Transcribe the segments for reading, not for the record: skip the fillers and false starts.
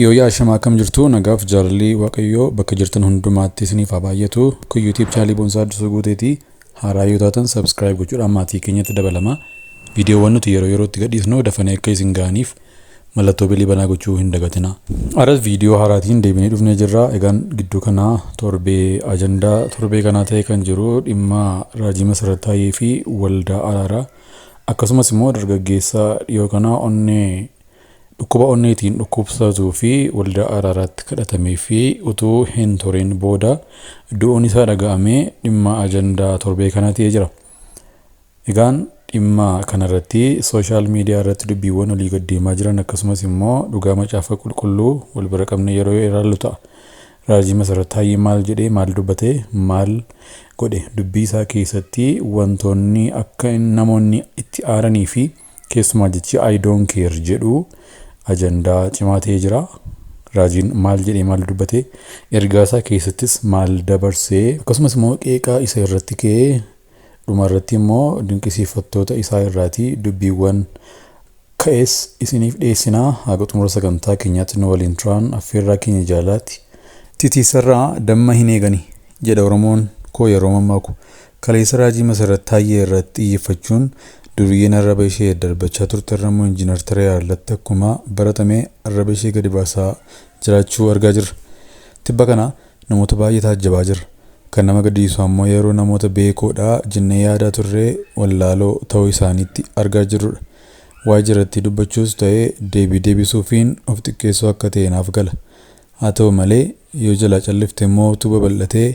Yooyyaa ashamaa, akkam jirtu? Nagaaf jaalalli Waaqayyoo bakka jirtan hundumaatti isiniif haa baay'atu. Kun YouTube channelii Boonsaa Addisuu Guuteetii. Haaraa yoo taatan subscribe gochuudhaan maatii keenyatti dabalama. Viidiyoowwan nuti yeroo yerootti gadhiisnu dafanii akka isin ga'aniif mallattoo bellii banaa gochuu hin dagatina. Har'as viidiyoo haaraatiin deebinee dhufnee jirra. Egaan gidduu kanaa torbee ajandaa torbee kanaa ta'e kan jiru dhimma Raajii Masarat Taayyee fi Waldaa Araaraa, akkasumas immoo dargaggeessa dhiyoo kanaa onnee dhukkuba onneetiin dhukkubsatuu fi Waldaa Araaraatti kadhatamee fi utuu hin turin booda du'uun isaa dhaga'amee dhimma ajandaa torbee kanaa ta'ee jira. Egaan dhimma kanarratti social media irratti dubbiiwwan olii gad deemaa jiran, akkasumas immoo dhugaa Macaafa Qulqulluu wal bira qabne yeroo ilaallu ta'a. Raajii Masarat Taayyee maal jedhee, maal dubbatee, maal godhe? Dubbii isaa keessatti wantoonni akka namoonni itti aaranii fi keessumaa jechi "I don't care" jedhu ajandaa cimaa ta'ee jira. Raajiin maal jedhee, maal dubbatee, ergaa isaa keessattis maal dabarsee, akkasumas immoo qeeqaa isa irratti ka'ee, dhuma irratti immoo dinqisiifattoota isaa irraatii dubbiiwwan ka'es isiniif dhiyeessinaa. Haga xumura sagantaa keenyaatti nu waliin turan affeerraa keenya jaalaatti. Titiisarraa damma hin eegani jedha Oromoon koo yeroo mammaaku. Kaleessa Raajii Masarat Taayyee irratti xiyyeeffachuun duriyyeen arraba ishee darbachaa turte irra immoo Injiinar Taree Irratti akkuma baratame arraba ishee gadi baasaa jiraachuu argaa jirra. Tibba kana namoota baay'ee taajjabaa jirra. Kan nama gaddisiisu ammoo yeroo namoota beekoodha jennee yaadaa turree wallaaloo ta'uu isaaniitti argaa jirrudha. Waa'ee jiratti dubbachuus ta'ee deebii deebisuufiin of xiqqeessuu akka ta'e naaf gala. Haa ta'u malee yoo jalaa callifte immoo utuu babal'atee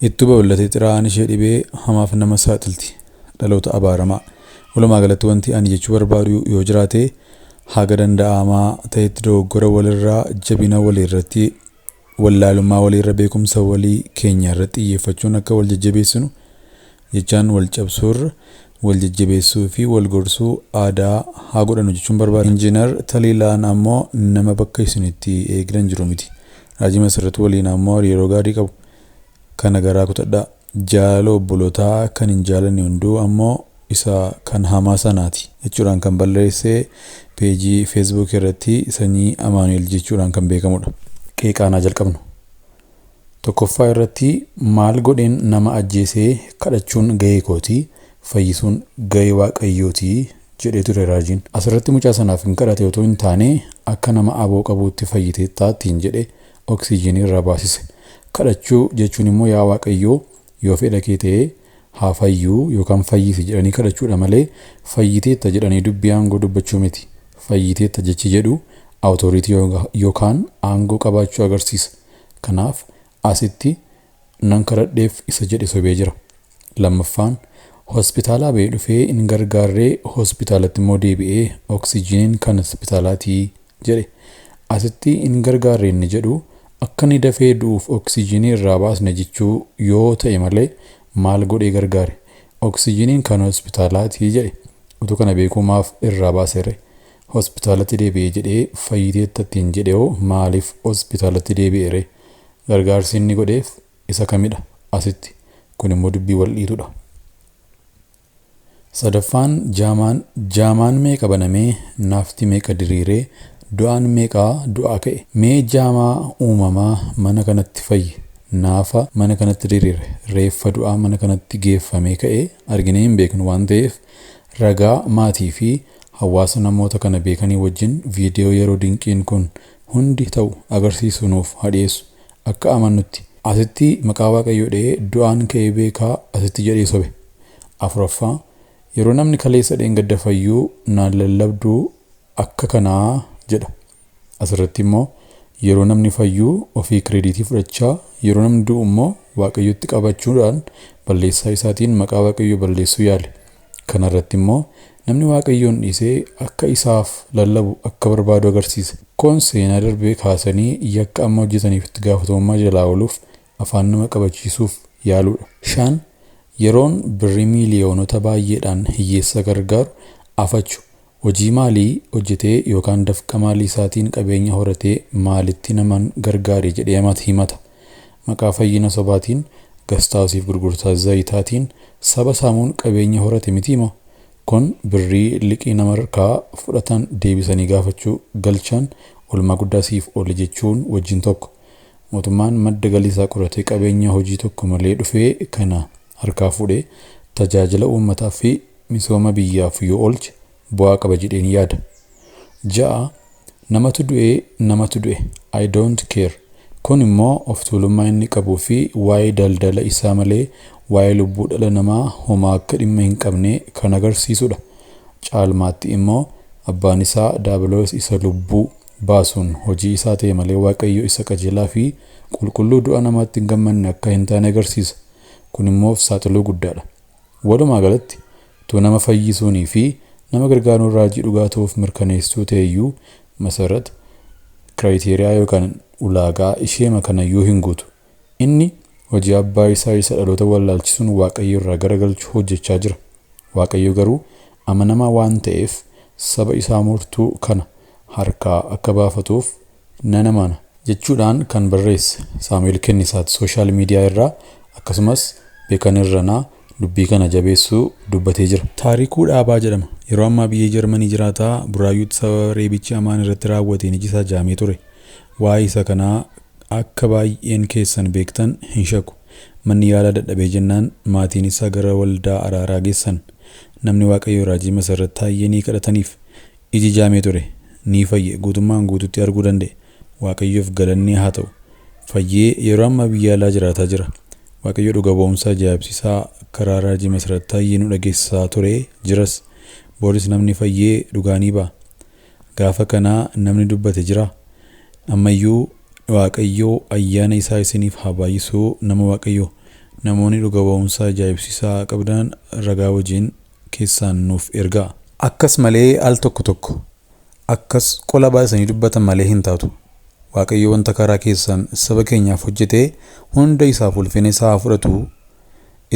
ittuu babal'atee xiraa'aan ishee dhibee hamaaf nama saaxilti. Dhaloota abaaramaa. Walumaa galatti wanti ani jechuu barbaadu yoo jiraate, haga danda'amaa ta'etti dogoggora walirraa, jabina walii irratti, wallaalummaa waliirra, beekumsa walii keenya irratti xiyyeeffachuun akka wal jajjabeessinu, jechaan wal cabsuurra wal jajjabeessuu fi wal gorsuu aadaa haa godhannu jechuun barbaada. Injiinar Taliilaan ammoo nama bakka isin itti eegdan jiru miti. Raajii Masarat waliin ammoo hariiroo gaarii qabu. Kana garaa kutadhaa. Jaalala obbolootaa kan hin jaalanne hunduu ammoo isa kan hamaa sanaati jechuudhaan kan barreesse peejii Facebook irratti Sanyii Amaanu'el jechuudhaan kan beekamudha. Qeeqaanaa jalqabnu. Tokkoffaa irratti, maal godheen nama ajjeesee kadhachuun gahee kooti, fayyisuun gahee Waaqayyooti jedhee ture raajiin. Asirratti mucaa sanaaf hin kadhate otoo hin taane, akka nama aboo qabuutti fayyitee taattiin jedhe oksijiinii irraa baasise. Kadhachuu jechuun immoo yaa Waaqayyoo, yoo fedha kee ta'ee haa fayyuu yookaan fayyisi jedhanii kadhachuudha malee fayyiteetta jedhanii dubbii aangoo dubbachuu miti. Fayyiteetta jechi jedhu authority yookaan aangoo qabaachuu agarsiisa. Kanaaf asitti nan kadhadheef isa jedhe sobee jira. Lammaffaan, hospitaalaa ba'ee dhufee hin gargaarree, hospitaalatti immoo deebi'ee oksijiiniin kan hospitaalaatii jedhe. Asitti hin gargaarre inni jedhu akka inni dafee du'uuf oksijiinii irraa baasne jechuu yoo ta'e malee maal godhee gargaare? Oksijiiniin kan hospitaalaatii jedhe. Utuu kana beekuu maaf irraa baasere? Hospitaalatti deebi'ee jedhee fayyiteetta ittiin jedhe hoo maaliif hospitaalatti deebi'eere? Gargaarsi inni godheef isa kamidha asitti? Kun immoo dubbii wal dhiitudha. Sadaffaan, jaamaan meeqa banamee, naafti meeqa diriiree, du'aan meeqaa du'aa ka'e. Mee jaamaa uumamaa mana kanatti fayye, naafa mana kanatti diriire, reeffa du'aa mana kanatti geeffamee ka'e arginee hin beeknu waan ta'eef, ragaa maatii fi hawaasa namoota kana beekanii wajjin viidiyoo yeroo dinqiin kun hundi ta'u agarsiisu nuuf haa dhiyeessu akka amannutti. Asitti maqaa Waaqayyoo dha'ee du'aan ka'ee beekaa asitti jedhee sobe. Afuraffaa, yeroo namni kaleessa dheengadda fayyuu naan lallabduu akka kanaa jedha. Asirratti immoo yeroo namni fayyuu ofii credit fudhachaa, yeroo namni du'u immoo Waaqayyotti qabachuudhaan balleessaa isaatiin maqaa Waaqayyoo balleessuu yaale. Kanarratti immoo namni Waaqayyoon dhiisee akka isaaf lallabu akka barbaadu agarsiisa. Kun seenaa darbee kaasanii yakka amma hojjetaniif itti gaafatamummaa jalaa ooluuf afaan nama qabachiisuuf yaaluudha. Shan, yeroon birrii miiliyoonota baay'eedhaan hiyyeessa gargaaru afachu hojii maalii hojjetee yookaan dafqa maalii isaatiin qabeenya horatee maalitti naman gargaare jedhee himata. Maqaa fayyina sobaatiin gastaawusiif gurgurtaa zayitaatiin saba saamuun qabeenya horate miti moo? Kun birrii liqii nama harkaa fudhatan deebisanii gaafachuu galchan Oolmaa guddaa siif oole jechuun wajjin tokko. Mootummaan madda galii isaa qoratee qabeenya hojii tokko malee dhufee kana harkaa fuudhee tajaajila uummataa fi misooma biyyaaf yoo oolche bu'aa qaba jedheen yaada. 6. Namatu du'e namatu du'e I don't care. Kun immoo of tuulummaa inni qabuu fi waa'ee daldala isaa malee waa'ee lubbuu dhala namaa homaa akka dhimma hin qabne kan agarsiisudha. Caalmaatti immoo abbaan isaa Daabiloos isa lubbuu baasuun hojii isaa ta'e malee Waaqayyo isa qajeelaa fi qulqulluu du'a namaatti hin gammanne akka hin taane agarsiisa. Kun immoo of saaxiluu guddaadha. Walumaa galatti utuu nama fayyisuunii fi nama gargaaruun raajii dhugaa ta'uuf mirkaneessuu ta'eyyuu Masarat criteria yookaan ulaagaa isheema kanayyuu hin guutu. Inni hojii abbaa isaa isa dhaloota wallaalchisuun Waaqayyo irraa garagalchu hojjechaa jira. Waaqayyo garuu amanamaa waan ta'eef saba isaa murtuu kana harkaa akka baafatuuf nan amana jechuudhaan kan barreesse Saamu'eel Kennisaati social media irraa akkasumas Beekan Irranaa dubbii kana jabeessuu dubbatee jira. Taarikuu Dhaabaa jedhama. Yeroo ammaa biyya Jarmanii jiraata. Buraayyuutti sababa reebichi hamaan irratti raawwateen iji isaa jaamee ture. Waa'ee isa kanaa akka baay'een keessan beektan hin shakku. Manni yaalaa dadhabee jennaan maatiin isaa gara waldaa araaraa geessan. Namni Waaqayyoo Raajii Masarat Taayyee ni kadhataniif. Iji jaamee ture ni fayye guutummaan guututti arguu danda'e. Waaqayyoof galanni haa ta'u. Fayyee yeroo ammaa biyya alaa jiraataa jira. Waaqayyo dhuga ba'umsa ajaa'ibsiisaa karaa Raajii Masarat Taayyee nu dhageessisaa ture jiras. Boris namni fayyee dhugaa ni ba'a. Gaafa kanaa namni dubbate jiraa? Ammayyuu Waaqayyo ayyaana isaa isiniif haa baay'isuu nama Waaqayyoo. Namoonni dhuga ba'umsa ajaa'ibsiisaa qabdan ragaa wajjin keessaan nuuf ergaa. Akkas malee al tokko tokko akkas qola baasanii dubbatan malee hin taatu. Waaqayyo wanta karaa keessan saba keenyaaf hojjete hunda isaaf ulfina isaa haa fudhatu.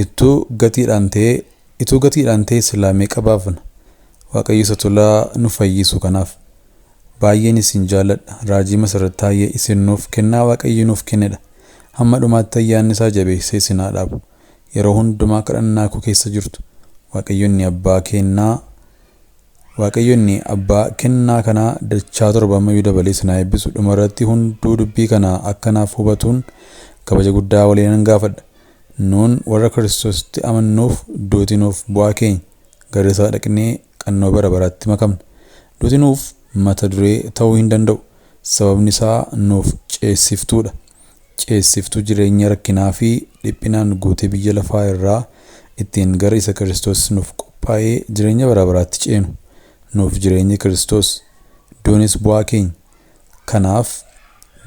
Ittuu gatiidhaan ta'ee ituu gatiidhaan ta'e silaa meeqa baafna. Waaqayyo isa tolaa nu fayyisu kanaaf. Baay'een isin jaalladha. Raajii Masarat Taayyee isin nuuf kennaa Waaqayyo nuuf kennedha. Hamma dhumaatti ayyaanni isaa jabeessee isin haa dhaabu. Yeroo hundumaa kadhannaa koo keessa jirtu. Waaqayyo inni abbaa kennaa Waaqayyo inni abbaa kennaa kanaa dachaa torba ammayyuu dabalee isin haa eebbisu. Dhumarratti hunduu dubbii kana akka naaf hubatuun kabaja guddaa waliinan gaafadha. Nuun warra Kiristoositti amannuuf duuti nuuf bu'aa keenya. Gara isaa dhaqnee qannoo bara baraatti makamna. Duuti nuuf mata duree ta'uu hin danda'u. Sababni isaa nuuf ceessiftuudha. Ceessiftuu jireenya rakkinaa fi dhiphinaan guutee biyya lafaa irraa ittiin gara isa Kiristoos nuuf qophaa'ee jireenya bara baraatti ceenu. Nuuf jireenyi Kiristoos. Duunis bu'aa keenya. Kanaaf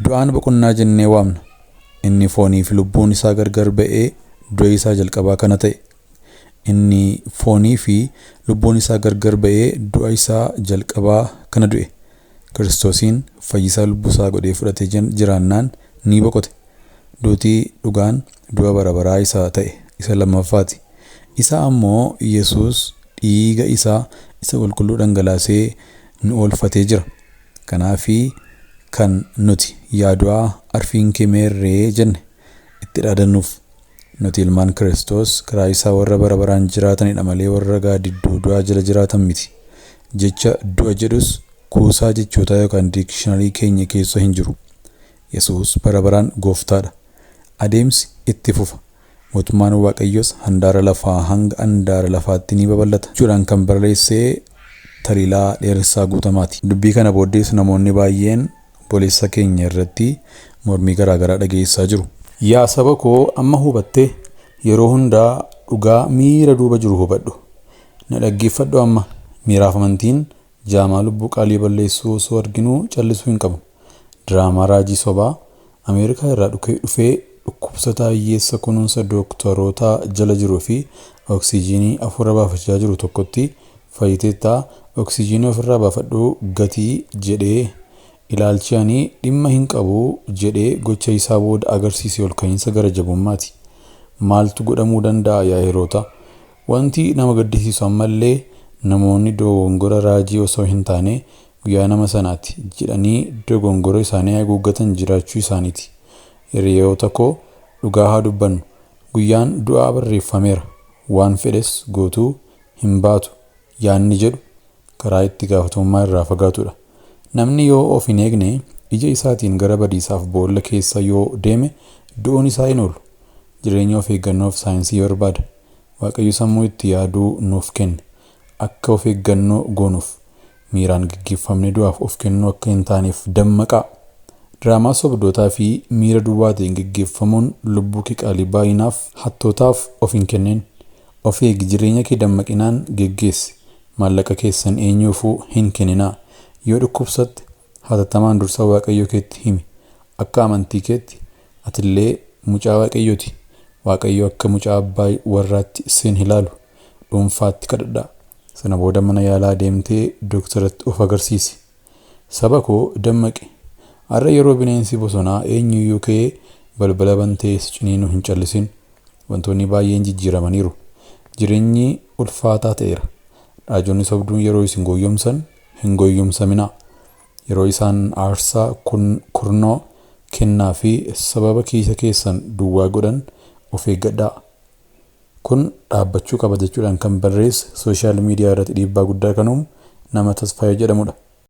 du'aan boqonnaa jennee waamna. Inni foonii fi lubbuun isaa gargar ba'ee du'a isaa jalqabaa kana ta'e. Inni foonii fi lubbuun isaa gargar ba'ee du'a isaa jalqabaa kana du'e. Kiristoosiin fayyisaa lubbuu isaa godhee fudhatee jiraannaan ni boqote. Duutii dhugaan du'a bara baraa isaa ta'e isa lammaffaati. Isa ammoo Yesuus dhiiga isaa isa qulqulluu dhangalaasee nu oolfatee jira. Kanaafi kan nuti yaa du'aa arfiin kee meerree jenne itti dhaadannuuf. Nuti ilmaan Kiristoos karaa isaa warra bara baraan jiraatanidha malee warra gaaddidduu du'aa jala jiraatan miti. Jecha du'a jedhus kuusaa jechootaa yookaan diikshinarii keenya keessa hin jiru. Yesuus bara baraan gooftaadha. Adeemsi itti fufa. Mootummaan Waaqayyoos handaara lafaa hanga handaara lafaatti ni babal'ata jechuudhaan kan barreesse Taliilaa Dheeressaa Guutamaati. Dubbii kana booddees namoonni baay'een obboleessa keenya irratti mormii garaagaraa dhageessaa jiru. Yaa saba koo amma hubattee yeroo hundaa dhugaa miira duuba jiru hubadhu. Na dhaggeeffadhu amma miiraaf amantiin jaamaa lubbuu qaalii balleessuu osoo arginuu callisuu hin qabnu. Diraamaa raajii sobaa Ameerikaa irraa dhufee dhukkubsataa hiyyeessa kunuunsa dooktarootaa jala jiruu fi oksijiinii hafuura baafachaa jiru tokkotti fayyiteettaa oksijiinii ofirraa baafadhuu gatii jedhee ilaalchi ani dhimma hin qabu jedhee gocha isaa booda agarsiise ol ka'iinsa gara jabummaati. Maaltu godhamuu danda'a yaa hiriyoota? Wanti nama gaddisiisu ammallee namoonni dogongora raajii osoo hin taane guyyaa nama sanaati jedhanii dogongora isaanii haguuggatan jiraachuu isaaniiti. Hiriyoota koo dhugaa haa dubbannu. Guyyaan du'aa barreeffameera. Waan fedhes gootuu hin baatu yaanni jedhu karaa itti gaafatamummaa irraa fagaatudha. Namni yoo of hin eegne, ija isaatiin gara badiisaaf boolla keessa yoo deeme, du'uun isaa hin oolu. Jireenya of eeggannoof saayinsii barbaada. Waaqayyo sammuu itti yaaduu nuuf kenne. Akka of eeggannoo goonuuf, miiraan gaggeeffamnee du'aaf of kennuu akka hin taaneef dammaqaa. Diraamaa sobdootaa fi miira duwwaatiin gaggeeffamuun lubbuu kee qaalii baay'inaaf hattootaaf of hin kennin. Of eegi, jireenya kee dammaqinaan geggeessi. Maallaqa keessan eenyuufuu hin kenninaa. Yoo dhukkubsatte hatattamaan dursa Waaqayyo keetti himi. Akka amantii keetti atillee mucaa Waaqayyooti. Waaqayyo akka mucaa abbaa warraatti sin ilaalu. Dhuunfaatti kadhadhaa. Sana booda mana yaalaa deemtee dooktaratti of agarsiisi. Saba koo, dammaqi. Har'a yeroo bineensi bosonaa eenyuyyuu ka'ee balbala bantee si ciniinuu hin callisin. Wantoonni baay'een jijjiiramaniiru. Jireenyi ulfaataa ta'eera. Raajonni sobduun yeroo isin goyyomsan hin goyyomsaminaa. Yeroo isaan aarsaa kurnoo kennaa fi sababa kiisa keessan duwwaa godhan of eeggadhaa. Kun dhaabbachuu qaba jechuudhaan kan barreesse, social media irratti dhiibbaa guddaa kan uumu nama Tasfaayee jedhamudha.